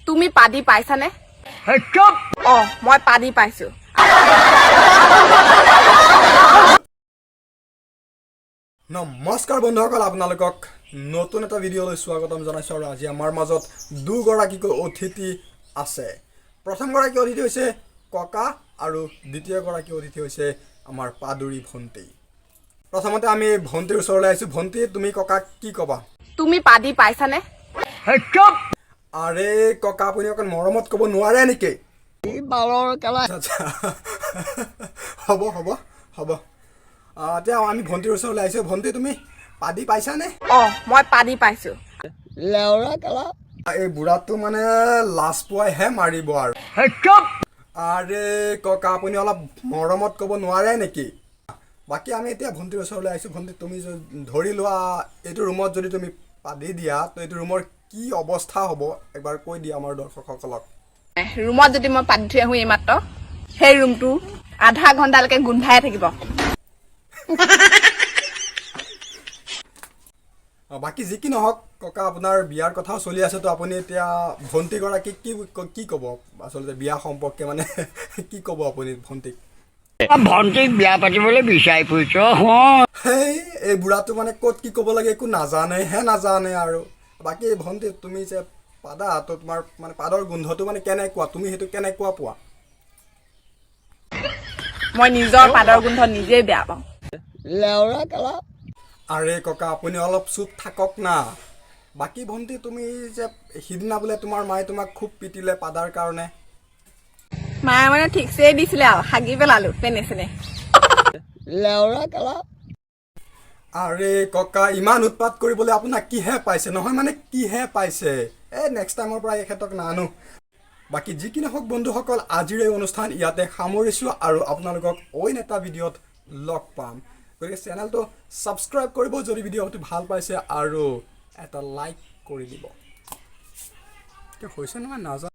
তুমি পাদি পাইছানে? অ, মই পাদি পাইছো। নমস্কাৰ বন্ধুসকল, আপোনালোকক নতুন এটা ভিডিঅ'লৈ স্বাগতম জনাইছোঁ। আৰু আজি আমাৰ মাজত দুগৰাকীকৈ অতিথি আছে। প্ৰথমগৰাকী অতিথি হৈছে ককা আৰু দ্বিতীয়গৰাকী অতিথি হৈছে আমাৰ পাদুৰী ভণ্টি। প্ৰথমতে আমি ভণ্টিৰ ওচৰলৈ আহিছোঁ। ভণ্টি, তুমি ককাক কি ক'বা? তুমি পাদি পাইছানে? আৰে ককা, আপুনি অকণ মৰমত ক'ব নোৱাৰে নেকি? আচ্ছা, হ'ব হ'ব হ'ব। এতিয়া আমি ভণ্টিৰ ওচৰলৈ আহিছোঁ। ভণ্টি, তুমি পাদি পাইছানে? অ, মই পাদি পাইছো। এই বুঢ়াটো মানে লাজ পোৱাইহে মাৰিব আৰু। আৰে ককা, আপুনি অলপ মৰমত ক'ব নোৱাৰে নেকি? বাকী আমি এতিয়া ভণ্টিৰ ওচৰলৈ আহিছোঁ। ভণ্টি, তুমি ধৰি লোৱা এইটো ৰুমত যদি তুমি পাদি দিয়া, তো এইটো ৰুমৰ কি অৱস্থা হ'ব, একবাৰ কৈ দিয়া আমাৰ দৰ্শকসকলক। ৰুমত যদি মই পাদি থৈ আহোঁ এইমাত্ৰ, সেই ৰুমটো আধা ঘণ্টালৈকে গোন্ধাই থাকিব। বাকী যি কি নহওক ককা, আপোনাৰ বিয়াৰ কথাও চলি আছে, তো আপুনি এতিয়া ভণ্টিগৰাকীক কি কি ক'ব? আচলতে বিয়া সম্পৰ্কে মানে কি ক'ব আপুনি ভণ্টিক? ভণ্টিক বিয়া পাতিবলৈ বিচাৰি ফুৰিছ? সেই এই বুঢ়াটো মানে ক'ত কি ক'ব লাগে একো নাজানেহে নাজানে আৰু। বাকী ভণ্টি, তুমি যে পাদা, তো তোমাৰ মানে পাদৰ গোন্ধটো মানে কেনেকুৱা, তুমি সেইটো কেনেকুৱা পোৱা? মই নিজৰ পাদৰ গোন্ধ নিজেই বেয়া পাওঁ। আৰে ককা, আপুনি অলপ চুপ থাকক না। বাকী ভণ্টি, তুমি যে সিদিনা বোলে তোমাৰ মায়ে তোমাক খুব পিটিলে পাদাৰ কাৰণে? মায়ে মানে ঠিকছে দিছিলে আৰু, হাগি পেলালো পেনে চেনে। আৰে ককা, ইমান উৎপাত কৰিবলৈ আপোনাক কিহে পাইছে? নহয় মানে কিহে পাইছে? এই নেক্সট টাইমৰ পৰা এখেতক নানো। বাকী যি কি নহওক বন্ধুসকল, আজিৰ এই অনুষ্ঠান ইয়াতে সামৰিছোঁ আৰু আপোনালোকক অইন এটা ভিডিঅ'ত লগ পাম। গতিকে চেনেলটো ছাবস্ক্ৰাইব কৰিব যদি ভিডিঅ'টো ভাল পাইছে আৰু এটা লাইক কৰি দিব। এতিয়া হৈছে নহয় নাজানো।